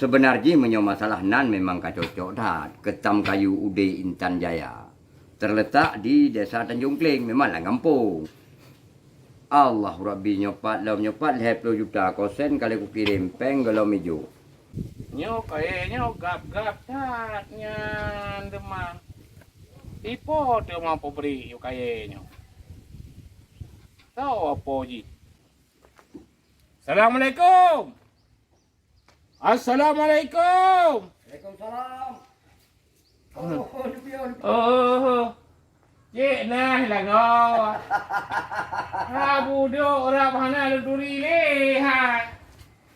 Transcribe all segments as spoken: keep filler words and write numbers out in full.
Seubeuna jih meunyoe masalah nan memang ka cocok that, keutam kayu udé Intan Jaya. Terletak di Desa Tanjong Kleng, memang lam gampông. Allahu Rabbi, nyoe pat lom, nyoe pat lhèe plôh juta kosen ka lheueh kukirém, péng gohlom ijok. Nyoe kayèe nyoe gab-gab that nyan teuma. Ipo teuma peubri nyoe kayèe nyoe? Soe po jih? Assalamualaikum. Assalamualaikum. Waalaikumsalam. Oh, oh, Lupion. Oh, cik nah lagoe. Ha, budok rab hana lôn turi lé, ha.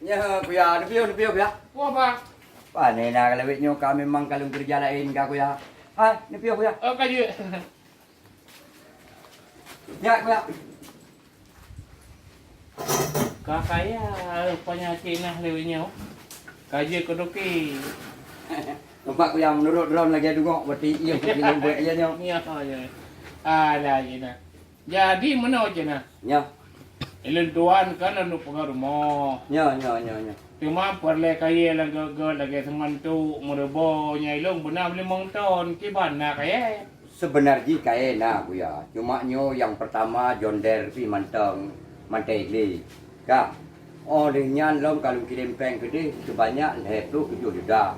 Nyoe, Kuya, Lupion, Lupion, Kuya. Apa, Pak? Pane na ka lawét nyoe ka memang ka lôn keureuja laén ka, Kuya. Ha, Lupion, Kuya. Oh, ka jeuet. Nyak, Kuya. Ka kaya rupanya cik nah lewat nyoe. Ka jeuet keuduki. Nampak, Kuya, menurut droen lagèe dungok, berarti iya putih lembut iya nyoe. Iya, iya. Alah, cik nah. Jadi, meunoe cik nah. Nyoe. Ilôn tuan kan aneuk peugah rumoh. Nyoe, nyoe, nyoe, nyoe. Teuma peureulèe kayèe lagèe-lagèe seumantok, meureubo, nyan ilôn beuna limong ton, kiban na kayèe. Seubeuna jih kayèe na, Kuya. Cuma nyoe nyang peurtama John Deere pih mantong, mantong glé. Ka. Óh lheueh nyan lom ka lôn kirém péng keudéh seubanyak lhèe plôh tujoh juta.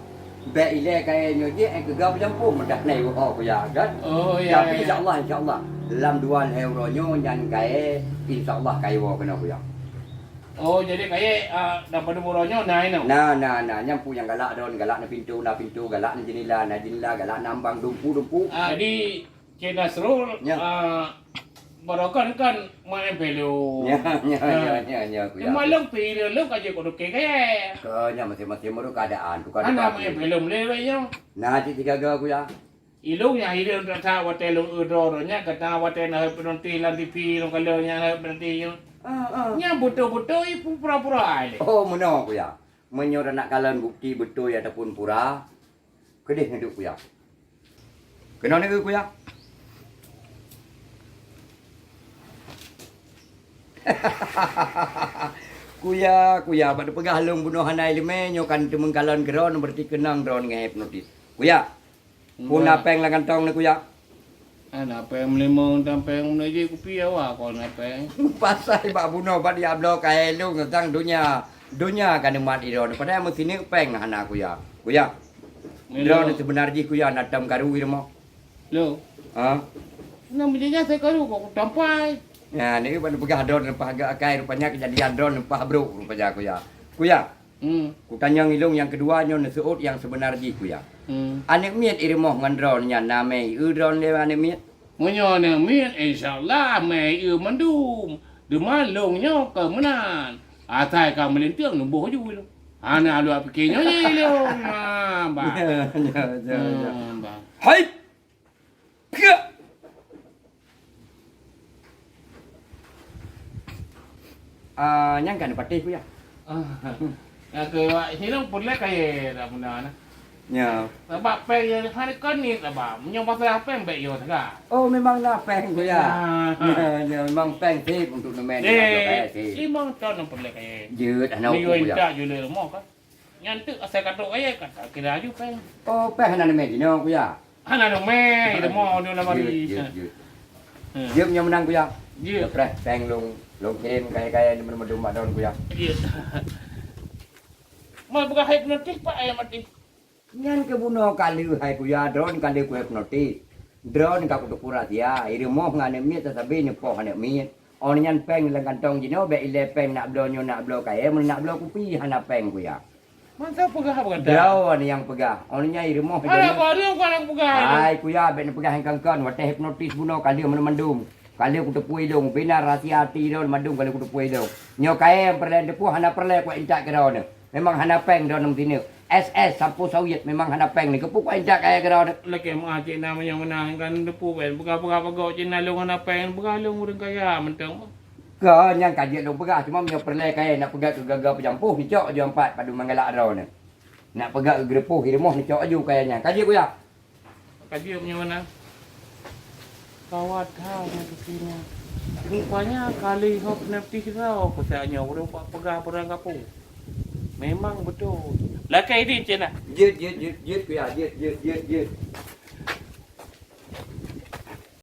Bèk ilèe kayèe nyoe jih, eh, keu gab jampoh meudah nai woe, Kuya, kan? Oh, ya, tapi ya, insya Allah, insya Allah, lam dua lhèe uroe nyoe nyan kayèe, insya Allah kayèe woe keunoe, Kuya. Oh, jadi kayèe, ah, dapat uroe nyoe na inoe? Na, na, na. Nyan peue nyang galak droen, galak na pintoe, na pintoe, galak na jeundela, na jeundela, galak na ambang, dumpeue, dumpeue. Ah, jadi, Cik Nasrul, ya, ah, barokan kan main pelu. Ya, ya, ya, ya, ya, Kuya. Cuma lôn pi lôn ka jeuet keuduki kayèe. Ka, nyan masing-masing baru keadaan, tukar-tukar. Hana main pelu lé wéh nyoe. Na cit sigaga, Kuya. Ilôn nyang ilôn that-that watèe lôn eu droe nyan, kata watèe na heuet penalti lam T V, lôn kalon nyang na heuet penalti nyoe. Ah, ah. Nyan beutôi-beutôi pura-pura ai lé. Oh, meunoe, Kuya. Meunyoe tanak kalon bukti beutôi ataupun pura, keudéh neuduek, Kuya. Keunoe neueu, Kuya. Kuya, Kuya, bak neupeugah lôn bunoe hana iéleumé, nyoe kan teumeung kalon keu droen, berarti keunong droen ngon hipnotis. Kuya, Peue na péng lam kantong neuh, Kuya? Hana péng meulimong, dan péng meuneuji kupi awak kon na péng. Pasai bak bunoe bak diabloe kayèe lôn teuntang donya. Donya ka neumat idroe. Padahai meusineuk péng hana, Kuya. Kuya. Droeneuh seubeuna jih, Kuya, na tom karu i rumoh. Lo. Ha? Na meunyoe nyan sai karu kok kutampai. Nyan, ni bak neupeugah droeneuh leupah gak akai, rupanya keujadian droeneuh leupah brok rupanya, Kuya. Kuya. Hmm. Kutanyong ilôn nyang keudua nyoe neuseuôt nyang seubeuna jih, Kuya. Hmm. Aneuk miet i rumoh ngon droeneuh nyan na mè ié droeneuh lé aneuk miet? Meunyoe aneuk miet, insya Allah mè ié mandum. Teuma lôn nyoe keu meunan. Asai ka meulinteung neuboh ju ilôn. Hana lôn pike nyoe jih ilôn. Ha, bah. Ya, ya, ya, ya. Hmm, bah. Hai! Piak! Ah, nyan ka neupatéh, Kuya. Ah, nyang keu awak sinong peureulèe kayèe dak meunan. Ya. Sabab péng nyan hari kon ni sabab. Meunyoe masalah péng bèk yo sagai. Oh, memang na péng, Kuya. Ah. Ya, ya, memang péng sip untuk neumè. Eh, kayèe sip. Limong ton peureulèe kayèe. Jeuet, hana ukur, Kuya. Minta ju lé rumoh kan. Nyan teuk asai ka trok kayèe, ka takira aju péng. Oh, péng hana neumè jinoe, Kuya? Hana neumè, i rumoh di lamari. Jeuet, jeuet, jeuet. Hmm. Jeuet nyoe meunan, Kuya. Jeuet. Leupah péng lôn, lôn kirém kayèe-kayèe di mandum bak droeneuh, Kuya. Jeuet. Mal peugah hipnotis, Pak, ayah mati. Nyan keuh bunoe ka lheueh hai, Kuya, droeneuh ka lheueh kuhipnotis. Droeneuh ka kuteupeue rahsia, i rumoh ngon aneuk miet sasabe neupoh aneuk miet. Óh nyan péng lam kantong jinoe, bèk ilèe péng nak bloe nyoe, nak bloe kayèe, meunyoe nak bloe kupi hana péng, Kuya. Man soe peugah, apa kata? Droeneuh nyang peugah. Óh nyan i rumoh. Alah, baru kau nak peugah. Hai, Kuya, bèk neupeugah nyang kon-kon. Watèe hipnotis bunoe ka lheueh mandum. Ka lheueh kuteupeue ilôn, bina rahsia até droeneuh mandum ka lheueh kuteupeue ilôn. Nyoe kayèe nyang peureulèe teupeue hana peureulèe kuintat keu droeneuh. Memang hana péng droeneuh meusineuk. S S sampôh sawiet memang hana péng nyoe. Keupeue kuintat kayèe keu droeneuh? Lakèe meuah cit na meunyoe meunan kan teupeue péng. Peugah-peugah bagoe cit na lôn hana péng, peugah lôn ureueng kaya mantong. Ka nyan ka jeuet lôn peugah, cuma meunyoe peureulèe kayèe nak peugah keu gaga peujampôh, neucok aju ampat padum meugalak droeneuh. Nak peugah keu geureupoh i rumoh neucok aju kayèe nyan. Ka jeuet, Kuya. Ka jeuet meunyoe meunan. Gawat that nyan keuh nyan. Rupanya kali ho peunalti sidroe keuh nyoe ureueng bak peugah peurang kapeue. Memang beutôi. Lakèe idin cit na. Jeuet, jeuet, jeuet, jeuet, kuya, jeuet, jeuet, jeuet, jeuet.